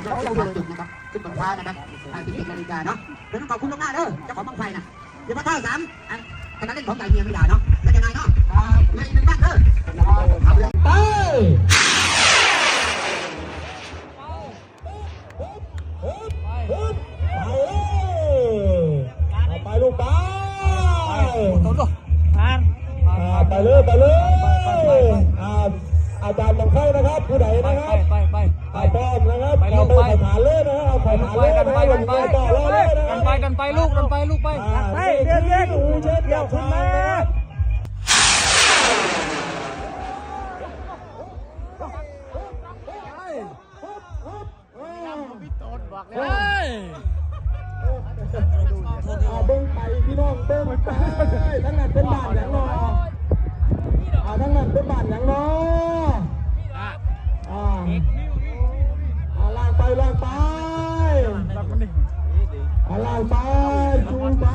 ເຮົາຈະມາຈຸດນະຄັບ ຈຸດບັ້ງຟ້ານະຄັບ ອ່າ ສິບເອັດນາລິກາເນາະ. ເດີນທາງເຂົ້າຄຸນລົງໜ້າເດີ ເຈົ້າຂອງບັ້ງໄຟນະ. ຢ່າມາທ້າວສາມ ອັນ ຂະໜາດເຫຼັ້ນຂອງໃຈເຮຍທຳມະດາເນາະ ແລ້ວຈະງ່າຍເນາະ. ອ່າ ແລະ ອີກໜຶ່ງບ້ານເດີ ໄປ ໄປ ໄປລູກ ໄປ ໄປ ໄປ ໄປ ອ່າ ໄປເລີຍ ໄປເລີຍ ອ່າ ອາຈານບັ້ງໄຟນະຄັບ ຜູ້ໃດນະຄັບ ໄປ ໄປ ໄປ ອ່າ ພ້ອມນະຄັບ ໄປລູກ ໄປ ເອົາເຂົ້າຖານເລີຍນະ ເອົາເຂົ້າຖານເລີຍນະ ໄປ ໄປ ໄປ ໄປ ໄປ ໄປລູກ ໄປ ໄປລູກ ໄປ ອ່າ ເດດ ເດດ ເດດ ເດດ ເດດ ເດດ ເດດ ເອີ ເອີ ເອີ ອ່າ ເບິ່ງໄປພີ່ນ້ອງ ເບິ່ງໄປ ທາງນັ້ນເປັນບ້ານຫຍັງນໍ? ອ່າ ທາງນັ້ນເປັນບ້ານຫຍັງນໍ? ອ່າ ອ່າ ລາກໄປ ລາກໄປ ອ່າ ລາກໄປ ຈູງໄປ